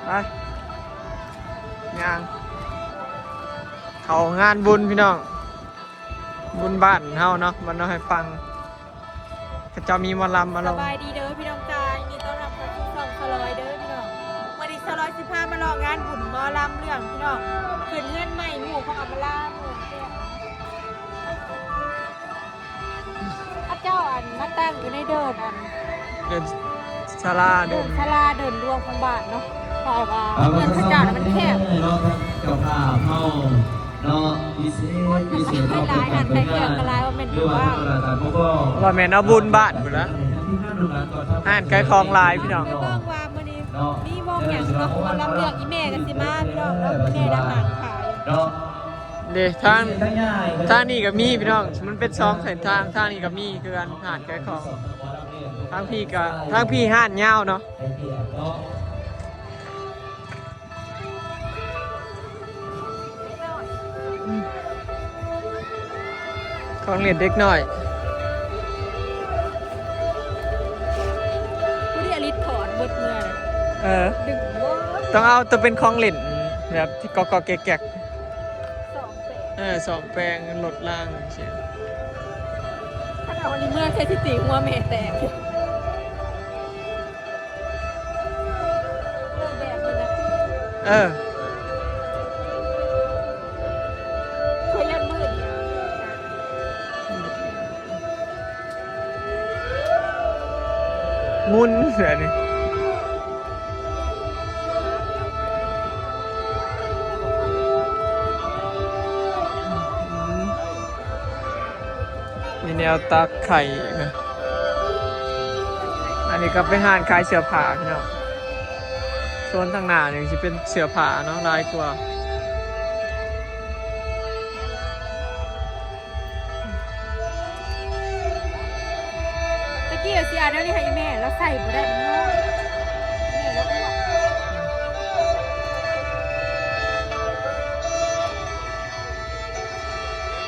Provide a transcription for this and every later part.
ໄປ ຍ່າງເຂົ້າງານບຸນພີ່ນ້ອງ ບຸນບ້ານເຮົາເນາະ ບ້ານນ້ອຍໄຮຟັງ ເຂົາເຈົ້າມີໝໍລຳມາລອງ. ສະບາຍດີເດີພີ່ນ້ອງຈ້າ ຍິນດີຕ້ອນຮັບເຂົ້າສູ່ຊ່ອງສະຫຼອຍເດີພີ່ນ້ອງ. ມື້ນີ້ສະຫຼອຍຊິພາມາລອງງານບຸນໝໍລຳເລື່ອງພີ່ນ້ອງ ຂຶ້ນເຮືອນໃໝ່ໝູ່ຂອງອຳມາລາໝູ່ ເຂົາເຈົ້າອັນມາຕັ້ງຢູ່ໃນເດີ່ນອັນ ເດີ່ນສາລາ ເດີ່ນສາລາເດີ່ນຫຼວງຂອງບ້ານເນາະ ເພາະວ່າເຮືອນເຂົາເຈົ້ານະມັນແຄບ. ເຈົ້າພາບເຮົາເນາະ ພິເສດ ພິເສດເນາະ ເປັນການເປີດງານ ຫຼືວ່າທຳມະດາການປົກຄອງ ວ່າແມ່ນເອົາບຸນບ້ານພຸ້ນລະ ຮ້ານຂາຍຂອງຫຼາຍພີ່ນ້ອງ. ເບິ່ງວ່າມື້ນີ້ມີວົງຫຍັງເນາະ ໝໍລຳເລື່ອງ ອີ່ແມ່ກໍຊິມາພີ່ນ້ອງເນາະ ແມ່ລະຮ້ານຂາຍເນາະ. ເດ້ ທາງ ທາງນີ້ກໍມີພີ່ນ້ອງ ມັນເປັນສອງເສັ້ນທາງ ທາງນີ້ກໍມີຄືກັນ ຮ້ານຂາຍຂອງ ທາງພີ້ກໍ ທາງພີ້ຮ້ານຍາວເນາະ. ຂອງຫຼິ້ນເດັກນ້ອຍ ຜູ້ທີ່ອະລິດຖອນເບິດເມືອ ເອີ ດຶງເບິດ ຕ້ອງເອົາໂຕເປັນຂອງຫຼິ້ນແບບທີ່ກອກໆແກກໆ ສອງແປງ ເອີ ສອງແປງລົດລາງຈັ່ງຊີ້. ຄັນເອົາອັນນີ້ເມືອໃສ່ຊິຕີຫົວແມ່ແຕກ. ເອີ ໝຸນແບບນີ້. ມີແນວຕັກໄຂ່ນະ. ອັນນີ້ກໍເປັນຮ້ານຂາຍເສື້ອຜ້າພີ່ນ້ອງ. ໂຊນທາງໜ້ານີ້ຊິເປັນເສື້ອຜ້າເນາະ ຫຼາຍກວ່າ. ຕະກີ້ວ່າຊິເອົາແນວນີ້ໃຫ້ອີ່ແມ່ ລາວໃສ່ບໍ່ໄດ້ ມັນນ້ອຍ ແມ່ລາວອ້ວນ.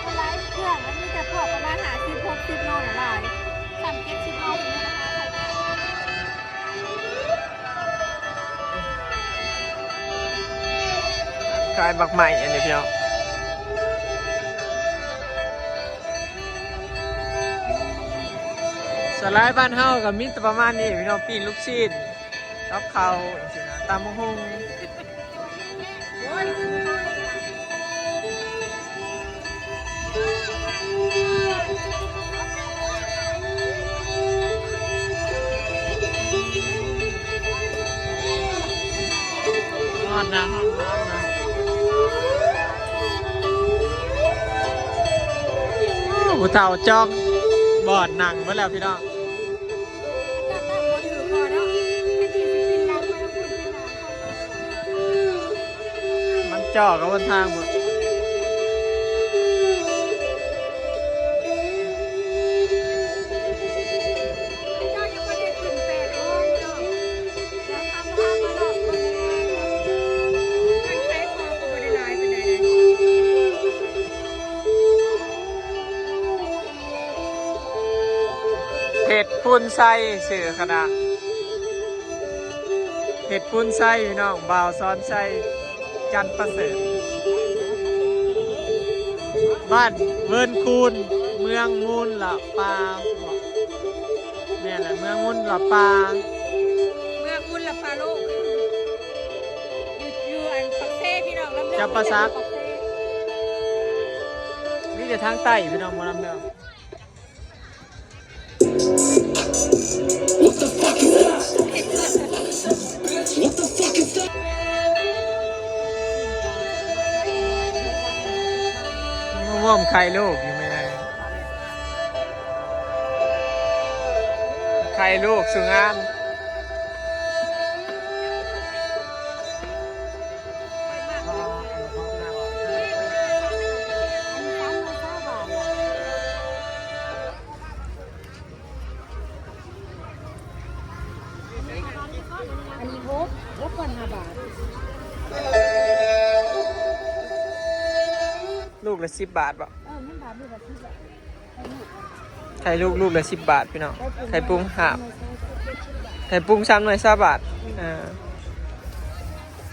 ມັນຫຼາຍເຄື່ອງ ມັນມີແຕ່ພວກປະມານຫ້າສິບ ຫົກສິບໂລນະຫຼາຍ ສາມສິບ ເຈັດສິບໂລນີ້ລາຄາເທົ່າກັນ. ຂາຍໝາກໄມ້ອັນນີ້ພີ່ນ້ອງ. ສາລາຍບ້ານເຮົາກໍມີແຕ່ປະມານນີ້ພີ່ນ້ອງ ປີ້ງລູກຊີ້ນ ກັບເຂົ້າຈັ່ງຊີ້ນະ ຕຳບັກຫຸ່ງ. ຮ້ອນນະ ຮ້ອນນະ. ໂອ້ ຜູ້ເຖົ້າຈອງບ່ອນນັ່ງເບິດແລ້ວພີ່ນ້ອງ. ມັນເຈາະກັບຫົນທາງໝົດ. ເພັດພຸນໄຊ ຊື່ຄະນະ ເພັດພຸນໄຊພີ່ນ້ອງ ບ່າວສອນໄຊ ຈັນປະເສີດ ບ້ານເວີນຄູນ ເມືອງມູນລະປາ ແມ່ນແຫຼະ ເມືອງມູນລະປາ ເມືອງມູນລະປາໂລກ ຢູ່ ຢູ່ອັນປາກເຊພີ່ນ້ອງ ລຳເລື່ອງ ຈຳປາສັກ ປາກເຊ ມີແຕ່ທາງໃຕ້ພີ່ນ້ອງ ໝໍລຳເລື່ອງ. ມາຮ່ວມໄຂ່ລູກຢູ່ ແມ່ໄຂ່ລູກສູ່ງານ. ອັນນີ້ຫົກ ຫົກພັນຫ້າບາດ ລູກລະສິບບາດບໍ? ເອີ ແມ່ນບາດ ລູກລະສິບບາດ ໄຂ່ລູກ ລູກລະສິບບາດພີ່ນ້ອງ ໄຂ່ປຸງ ໄຂ່ປຸງຫ້າ ໄຂ່ປຸງສາມໜ່ວຍ ຊາວບາດ ອືມ ເອີ.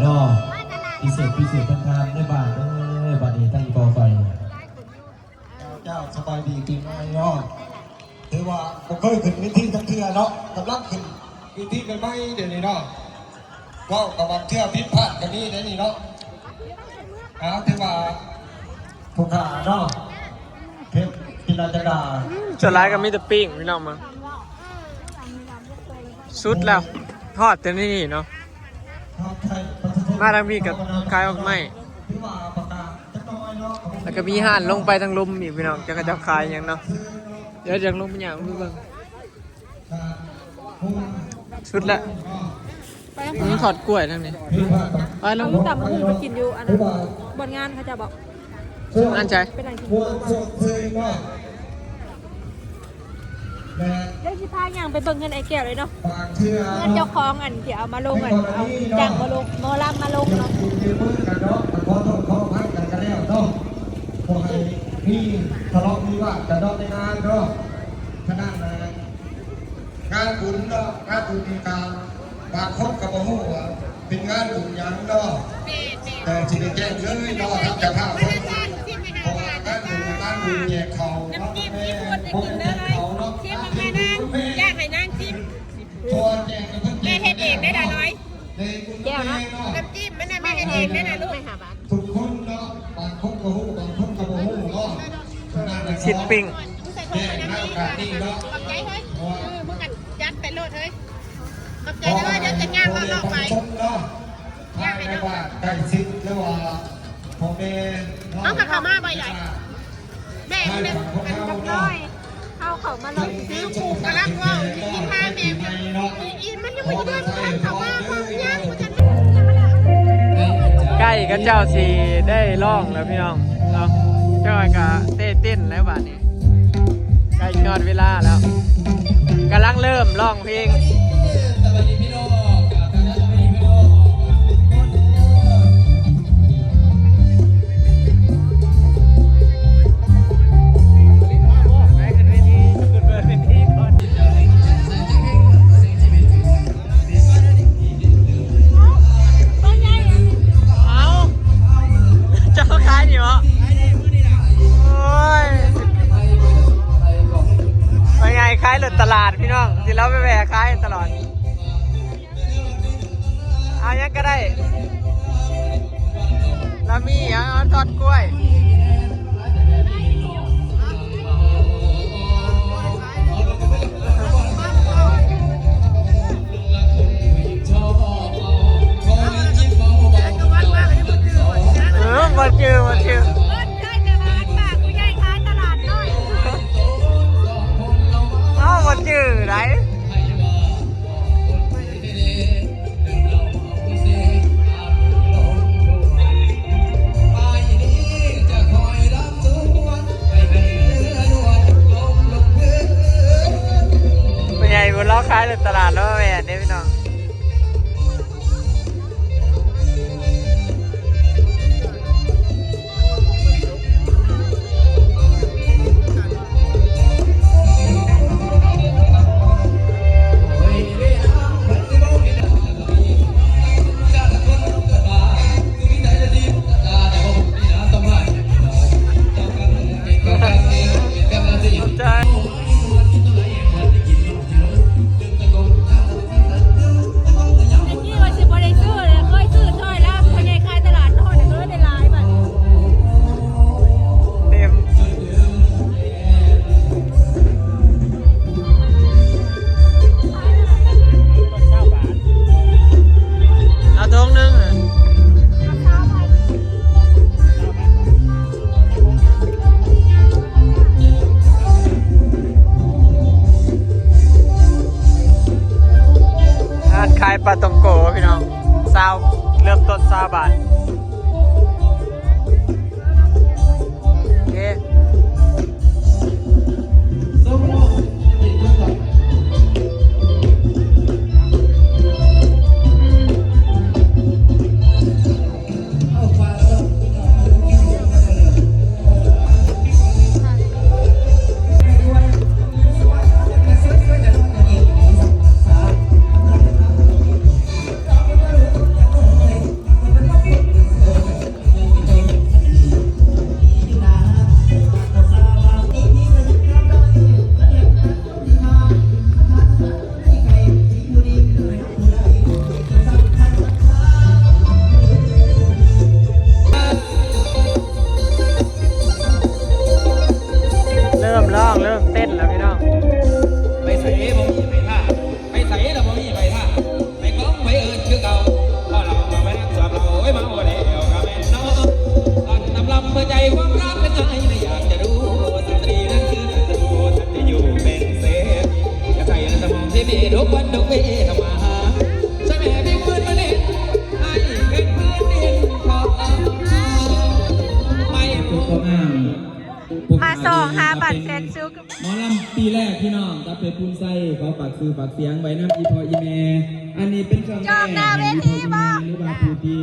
ເນາະ ພິເສດ ພິເສດທາງທາງໃນບ້ານເດີ ບັດນີ້ທາງອີ່ພໍ່ໄຟ ເຈົ້າ ສະບາຍດີປີໃໝ່ເນາະ ຖືວ່າບໍ່ເຄີຍຂຶ້ນເວທີຈັກເທື່ອເນາະ ກຳລັງຂຶ້ນເວທີໃໝ່ໆ ດຽວນີ້ເນາະ ເວົ້າກັບບາງເທື່ອຜິດພາດກໍມີເດ້ນີ້ເນາະ ເອົາ ຖືວ່າຜູ້ຂ້າເນາະ ເພັດ ກິລາຈັນດາ ສ່ວນຫຼາຍກໍມີແຕ່ປີ້ງ ພີ່ນ້ອງເບິ່ງ ສຸດແລ້ວ ຮອດແຕ່ນີ້ເນາະ ມາທາງນີ້ກໍຂາຍດອກໄມ້ ແລ້ວກໍມີຮ້ານລົງໄປທາງລຸ່ມອີກ ພີ່ນ້ອງ ຈັກເຂົາເຈົ້າຂາຍຫຍັງເນາະ ດຽວຈະລົງໄປຍ່າງເບິ່ງ ສຸດແລ້ວ ໄປທາງ ມັນທອດກ້ວຍທາງນີ້ ໄປລົງ ເອົາຕຳບັກຫຸ່ງໄປກິນຢູ່ອັນນັ້ນ ບ່ອນງານເຂົາເຈົ້າບໍ? ອັນໃດ? ໄປນັ່ງກິນຢູ່ ດຽວຊິພາຍ່າງໄປເບິ່ງເຮືອນອ້າຍແກ້ວເລີຍເນາະ ເຮືອນເຈົ້າຂອງອັນທີ່ເອົາມາລົງ ອັນເອົາຈ້າງມາລົງ ໝໍລຳມາລົງເນາະ ຂໍໂທດຂໍອະໄພກັນກໍແລ້ວເນາະ ບໍ່ໃຫ້ມີທະເລາະວິວາດກັນເນາະ ໃນງານເນາະ ຂະໜາດນັ້ນ ງານບຸນເນາະ ງານບຸນນີ້ກໍບາງຄົນກໍບໍ່ຮູ້ວ່າເປັນງານບຸນຫຍັງເນາະ ແຕ່ຊິໄດ້ແຈ້ງເລີຍເນາະ ທາງເຈົ້າພາບເພິ່ນ ເພາະວ່າງານບຸນ ງານບຸນແຈກເຂົ້າເນາະ ແມ່ນບໍ່ແມ່ນແຈກເຂົ້າເນາະ ຊິມເບິ່ງແມ່ນາງ ຢາກໃຫ້ນາງຊິມ ເພາະວ່າແຈກໃຫ້ເພິ່ນ ແມ່ເຮັດເອງໄດ້ຫຼາຍ ແຈ່ວເນາະ ນ້ຳຈິ້ມມັນນະ ແມ່ເຮັດເອງໄດ້ນະລູກ ທຸກຄົນເນາະ ບາງຄົນກໍຮູ້ ບາງຄົນກໍບໍ່ຮູ້ເນາະ ຊິດປີ້ງ ແຈ້ງໃນໂອກາດນີ້ເນາະ ຂອບໃຈເຮີ້ຍ ເອີ ມຶງກໍຈັດໄປໂລດເຮີ້ຍ ຂອບໃຈເດີ ດຽວຈະຍ່າງເລາະໆໄປ ເນາະ ພາຍໃນບ້ານໃກ້ຊິດ ຫຼືວ່າພໍ່ແມ່ເນາະ ເຮົາກໍເຂົ້າມາບໍ່ຫຼາຍ ແມ່ມັນເປັນບັກນ້ອຍ ເຮົາເຂົ້າມາເລາະ ຊື້ປູກະລັກເວົ້າ ກິນພາແມ່ ອີ່ມັນຍັງບໍ່ເດີນທາງເຂົ້າມາ ເວົ້າຍາກ ໃກ້ເຂົາເຈົ້າຊິໄດ້ຮ້ອງແລ້ວພີ່ນ້ອງເນາະ ເຈົ້າກໍເຕະເຕັ້ນແລ້ວບາດນີ້ ໃກ້ຮອດເວລາແລ້ວ ກຳລັງເລີ່ມຮ້ອງເພງ. ເອົາ ເຈົ້າຂາຍນີ້ບໍ? ໂອ້ຍ ພໍ່ໃຫຍ່ຂາຍລົດຕະຫຼາດພີ່ນ້ອງ ທີ່ລາວໄປແວ່ຂາຍຕະຫຼອດ. ເອົາຫຍັງກໍໄດ້ ລາວມີຫຍັງ ເອົາທອດກ້ວຍ. ເອີ ບໍ່ຈື່ ບໍ່ຈື່ ເພິ່ນຂາຍແຕ່ຮ້ານປ້າ ຜູ້ໃຫຍ່ຂາຍຕະຫຼາດນ້ອຍ. ເອົ້າ ບໍ່ຈື່ໄດ. ພໍ່ໃຫຍ່ບຸນລາວຂາຍໃນຕະຫຼາດລາວແວ່ນເດ້ພີ່ນ້ອງ. ແຕ່ກີ້ວ່າຊິບໍ່ໄດ້ຊື້ເລີຍ ເຄີຍຊື້ຊ່ອຍລາວ ເພາະໃຫຍ່ຂາຍຕະຫຼາດນ້ອຍ ກໍເລີຍໄດ້ຫຼາຍບັດ. ເຕັມ ເອົາຖົງໜຶ່ງ. ຮ້ານຂາຍປາຕອງໂກພີ່ນ້ອງ ຊາວ ເລີ່ມຕົ້ນຊາວບາດ. ໂອເຄ ເລີ່ມຮ້ອງເລີ່ມເຕັ້ນແລ້ວພີ່ນ້ອງ. ໄປໃສບໍ່ມີໃຜຖ້າ ໄປໃສລະບໍ່ມີໃຜຖ້າ ໄປຂອງໄປເອີ້ນຄືເກົ່າ ເພາະເຮົາກໍໄປນຳສອບເຫຼົ້າ ໂອ້ຍ ເມົາແລ້ວກໍແມ່ນເນາະ ອັນນຳລຳເປີດໃຈຄວາມລັບເປັນຫຍັງ ໃຜຢາກຈະຮູ້ ສະຕຣີນັ້ນຄືສະຕຣູ ສັນຕິຢູ່ເປັນເສດ ຈະໃສ່ໃນສະໝອງທີ່ມີທຸກວັນທຸກເວລາມາຫາ ຊ່ວຍແມ່ພິມພື້ນມະນິດ ໃຫ້ເປັນພື້ນດິນຂອງເຮົາ ໄປ ມາສ່ອງຫາບ້ານແສນສຸກ. ໝໍລຳປີແລກພີ່ນ້ອງ ກັບເພດພູນໄຊ ຂໍຝາກຊື່ຝາກສຽງໄວ້ນຳອີ່ພໍ່ອີ່ແມ່. ອັນນີ້ເປັນຊ່ວງແລກ ໃຫ້ອີ່ພໍ່ອີ່ແມ່ ຫຼືວ່າຜູ້ທີ່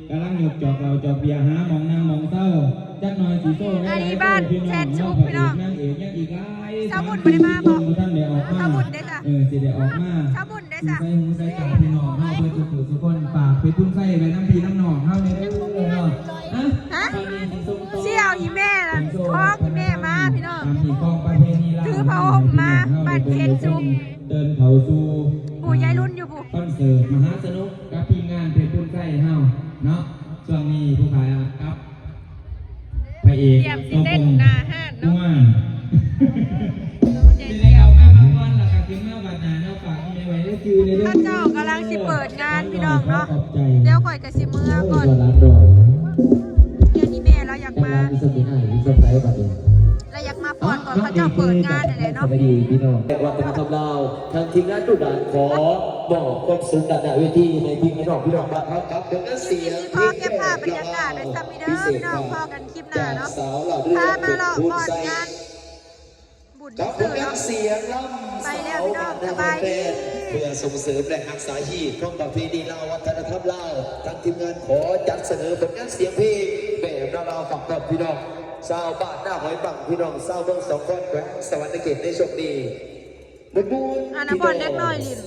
ກຳລັງຍົກຈອກເຫຼົ້າຈອກເບຍ ຫາໝ່ອງນັ່ງໝ່ອງເຊົາ ຈັກໜ່ອຍຊິໂຊໄດ້ຫຼາຍໂຕພີ່ນ້ອງເນາະ. ພະເອກນາງເອກຍັງອີກຫຼາຍ ສາວບຸນບໍ່ໄດ້ມາບໍ? ບໍ່ທັນໄດ້ອອກມາ ສາວບຸນເດ້ ເອີ ຊິໄດ້ອອກມາ ສາວບຸນເດ້ ໃສ່ຫູໃສ່ຕາພີ່ນ້ອງເຮົາເບິດທຸກຜູ້ທຸກຄົນ. ຝາກເພດພູນໄຊໄວ້ນຳພີ່ນຳນ້ອງເຮົາແດ່ເດີເນາະ. ຮະ ຊິເອົາອີ່ແມ່ນັ້ນ ຂອງອີ່ແມ່ມາພີ່ນ້ອງ ຖືຜ້າຫົ່ມມາ ບ້ານເພັນສຸກ ເຕີນເຂົ້າສູ່ຜູ້ໃຫຍ່ລຸ້ນຢູ່ພຸ້ນ ຄອນເສີດມະຫາສະໜຸກກັບທີມງານເພດພູນໄຊເຮົາເນາະ. ຊ່ວງນີ້ຜູ້ຂາຍກັບພະເອກ ຕຽມຊິເຕັ້ນໜ້າຮ້ານເນາະ ເຂົາເຈົ້າກຳລັງຊິເປີດງານພີ່ນ້ອງເນາະ ດຽວຂ້ອຍກໍຊິເມືອກ່ອນ ດຽວນີ້ແມ່ລາວຢາກມາ ລາວຢາກມາຟ້ອນກ່ອນເຂົາເຈົ້າເປີດງານຫັ້ນແຫຼະເນາະ. ວັດທະນະທຳລາວ ທາງທີມງານດຸດ່ານຂໍມອບຄວາມສຸກດ້ານໜ້າເວທີໃຫ້ພີ່ໃຫ້ນ້ອງ ພີ່ນ້ອງບ້ານເຮົາກັບຜົນງານສຽງ ຂໍເກັບພາບບັນຍາກາດໄວ້ສ່ຳນີ້ເດີພີ່ນ້ອງ ພໍ້ກັນຄລິບໜ້າເນາະ ພາມາເລາະບ່ອນງານ ກັບຜົນງານສຽງລຳສາວບ້ານນາຫ້ວຍແປນ ເພື່ອສົ່ງເສີມ ແລະ ຮັກສາຮີດຂອງປະເພນີລາວ ວັດທະນະທຳລາວ, ທາງທີມງານຂໍຈັດສະເໜີຜົນງານສຽງເພງແບບລາວໆ ຝາກຕ້ອນພີ່ນ້ອງຊາວບ້ານນາຫ້ວຍປັງ, ພີ່ນ້ອງຊາວເມືອງສອງຄອນ ແຂວງສະຫວັນນະເຂດ ໃນຊ່ວງນີ້ມ່ວນໆ ອ່ານະ ພີ່ນ້ອງ ເດັກນ້ອຍຫຼິ້ນ.